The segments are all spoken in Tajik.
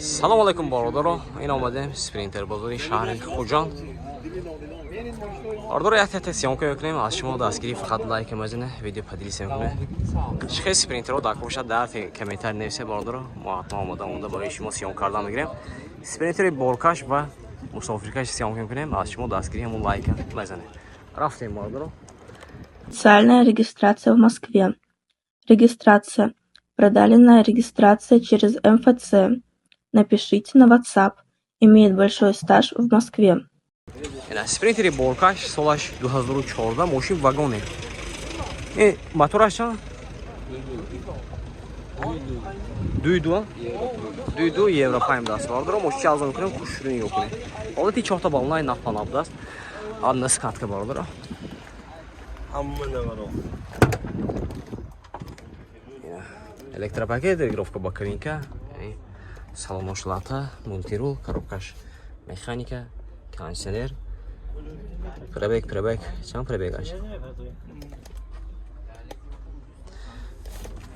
Салом алайкум, бародаро. Ин омадем Спринтер бозори шаҳри Хуҷанд. Бародаро, як тата съёмка мекунем. Аз шумо дастгирӣ фақат лайк мазина, видео поделиться мекунем. Чӣ хел спринтеро дар бошад, дар комментар нависе, бародаро. Мо ҳатман омода монда барои шумо съёмка кардан мегирем. Спринтери боркаш ва мусофиркаш съёмка мекунем. Аз шумо дастгирӣ ҳамон лайк мазане. Рафтем, бародаро. Официальная регистрация в Москве. Регистрация. Продленная регистрация через МФЦ. Напишите на WhatsApp. Имеет большой стаж в Москве. Ина спринтери боркаш, солаш 2014, мошин вагоне. Э, мотораш чанд? Дуи ду, дуи ду евро паем даст. Бародаро, мошин чӣ арзон мекунем, хушрӯ нигоҳ кунем. Ҳолати чорта баллонай нафпанаб даст. Одна скатка, бародаро. Ҳама наваро. Ина электропакет, регулировка боковинка, яъне салонош лата, мультирул, коробкаш механика, кондиционер. Пробег чанд пробегаш?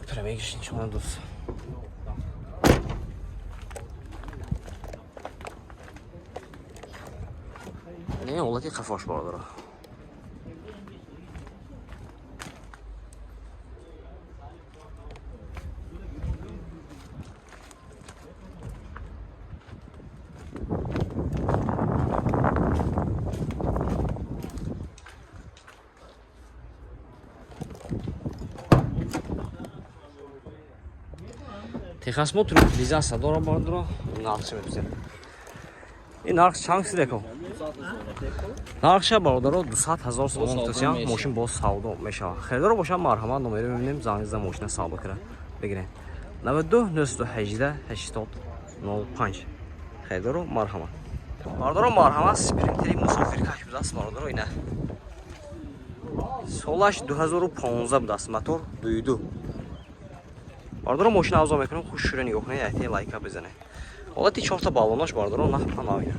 Пробегаш нишон дӯст. Не, ҳолати қафош, бародаро. Техосмотр, утилизация дора, бародаро. Нархша мепурсем. Ин нарх чанд сидако? Нархша, бародаро, 200 ҳазор сомон тусиям, мошин боз савдо мешавад. Харидоро бошад, марҳамат, номеро мебинем, занг зада мошина савдо кара бигирем. 92 918 80 05. Харидоро, марҳамат. Бародаро, марҳамат, спринтери мусофиркаш будааст, бародаро, ина. Солаш 2015 будааст, мотор 22. Бародаро, мошина авзо мекунем, хушшӯра нигоҳ кунед, яте лайка бизанед. Ҳолати чорта баллонаш, бародаро, нафпанавина.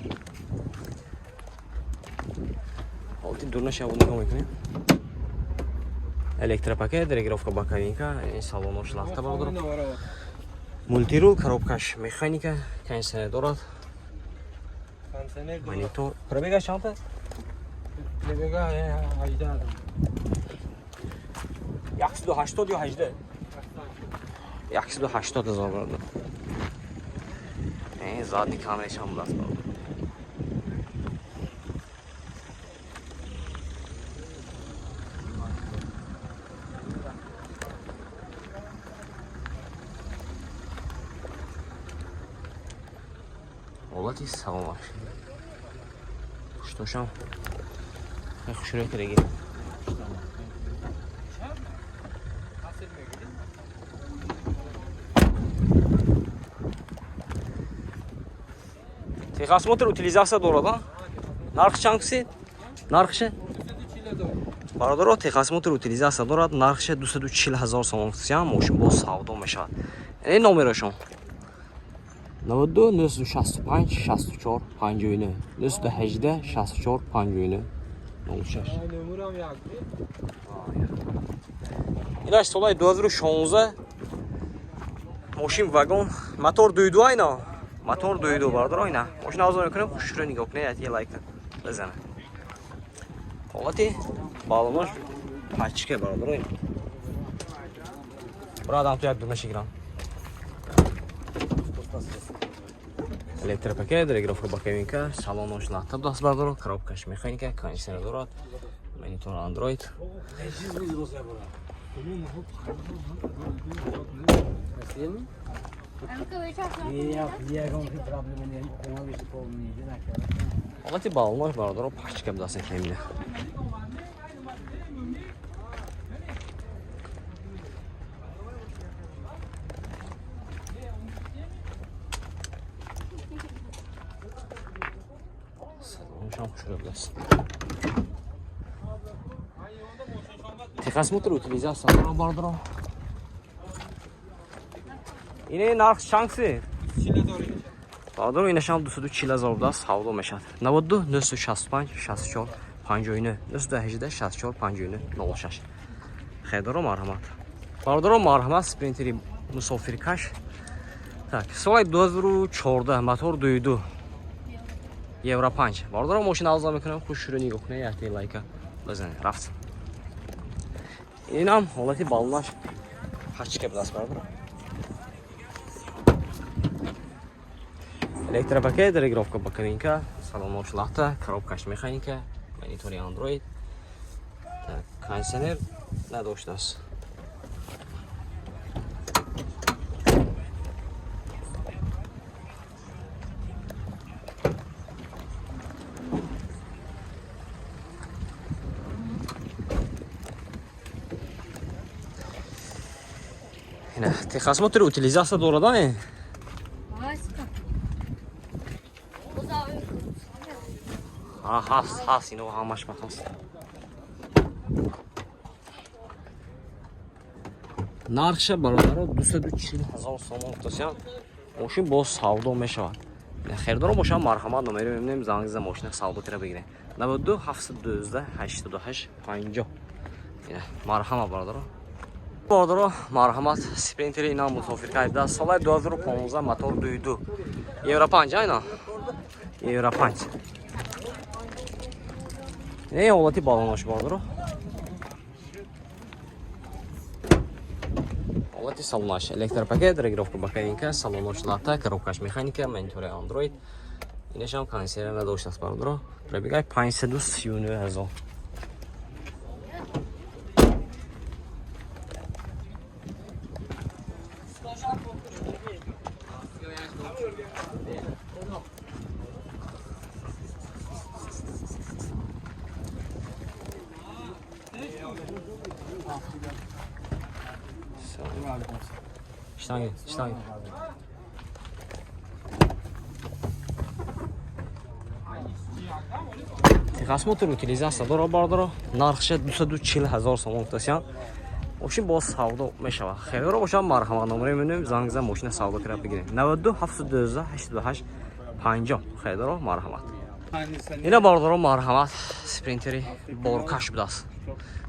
Ҳолати дурнаша нигоҳ мекунем. Электропакет, регулировка боковинка, салонош лахта, бародаро. Мультирул, коробкаш механика, кондиционер дорад, монитор. Пробегаш чандта? Пробега 18. 180 ё 18? 180 ҳазор, бародар. Э, задний камераш ҳам будааст, бародар. Ҳолати саломаш. Пуштошам хушрӯя кадаги. Техосмотр, утилизация дорад, а? Нарх чанд кусед? Нархше? Бародаро, техосмотр, утилизация дорад, нархше 240 ҳазор сомон кусиям, мошин боз савдо мешавад. Ин номерошон 92 965 64 59 918 64 59 06. Номерам як. Инаш солаи 2016, мошин вагон, мотор 22 айна. Мотор 22, бародаро, ина. Мошин авзо мекунем, хушрӯ нигоҳ кунед, яте лайк бизанед. Ҳолати баллонош пачка, бародаро, ина. Бурадам ту як дуна шигирам. Электропакет, регулировка боковинка, салонош лахта будааст, бародаро, коробкаш механика, кондиционер дорад, монитор Android. Ҳолати баллонош, бародаро, пачка будааст, кемина. Салоншам хушрӯ будааст. Техосмотр, утилизация дорад, бародаро. Ине нарх чанд си? Бародаро, инашам 240 ҳазор будааст, савдо мешавад. 92 965 64 59 918 64 59 06. Харидоро, марҳамат. Бародаро, марҳамат, спринтери мусофиркаш. Так, соли 2014, мотор 2.2. Евро 5. Бародаро, мошина авза мекунам, хушрӯ нигоҳ кунед, якте лайка бизанед. Рафт. Инам ҳолати баллонаш пачка будааст, бародаро. Электропакет, регировка ба кабинка, салонош лахта, коробкаш механика, монитори Android. Так, кондиционер надоштааст. Техосмотр утилизация дорад, не? Ҳаст, ҳаст, ино ҳамаш ба ҳаст. Нархша бародаро 240 ҳазор сомон гуфтасиям. Мошин боз савдо мешавад. Хердоро бошам, марҳамат, номери мебинем, занг за мошина савдо кира бигирем. 92 712 88 50. Марҳамат, бародаро. Бародаро, марҳамат, спринтери ина мусофир карда. Соли 2015, мотор 2.2. Евро 5, айна? Евро 5. Не ҳолати балонош, бародаро. Ҳолати салонаш электропакет, регировка ба кабинка, салонош лата, коробкаш механика, монитори Android. Инашам кондиционер надоштааст, бародаро. Пробегай 539 ҳазор. Штанги, штанги. Техосмотр утилизация дора, бародаро. Нархша 240 ҳазор сомон гуфтасиям. Мошин боз савдо мешавад. Хелеро бошам, марҳамат, номери мебинем, занг за мошина савдо кира бигирем. 92 712 88 50. Хелеро марҳамат. Ина бародаро, марҳамат, спринтери боркаш будааст.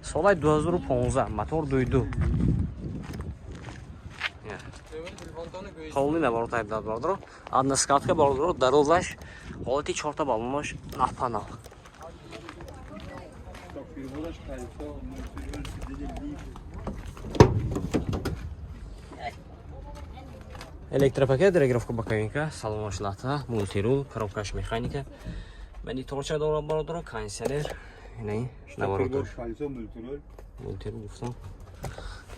Соли 2015, мотор 2.2. Полный набор тайп дад, бародаро. Односкатка, бародаро, дарозаш ҳолати чорта баллонаш нафанал. Электропакет, регировка ба кабинка, салонош лата, мультирул, коробкаш механика. Мониторча дора, бародаро, кондиционер, ина наворотор. Мультирул гуфтам.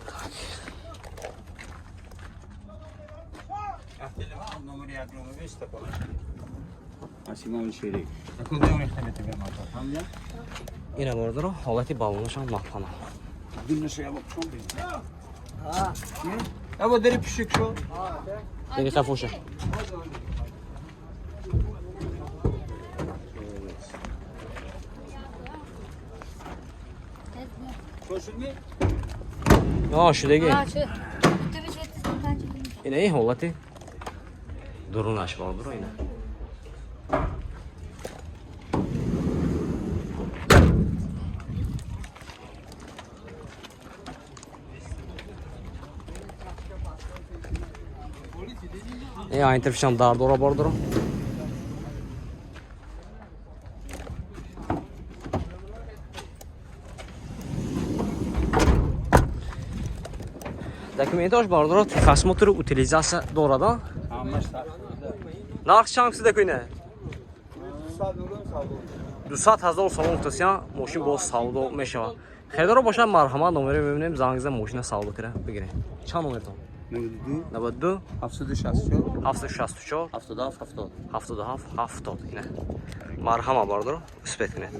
Так. Ина бародаро, ҳолати баллонашам нафана. Дери хафоша. Шудаги. Ина ин ҳолати дурунаш, бародаро, ина. Айн тарафишам дар дора, бародаро. Документош, бародаро, техосмотр утилизация дорад. Нарх чанд кисида куйна? 200 ҳазор сомон гуфтасиям, мошин боз савдо мешавад. Хелеро бошад, марҳамат, номери мебинем, занг за мошина савдо кира бигирем. Чанд номертон? 92 764 764 77 70. 77 70. Ина. Марҳамат, бародаро, успеть кунед.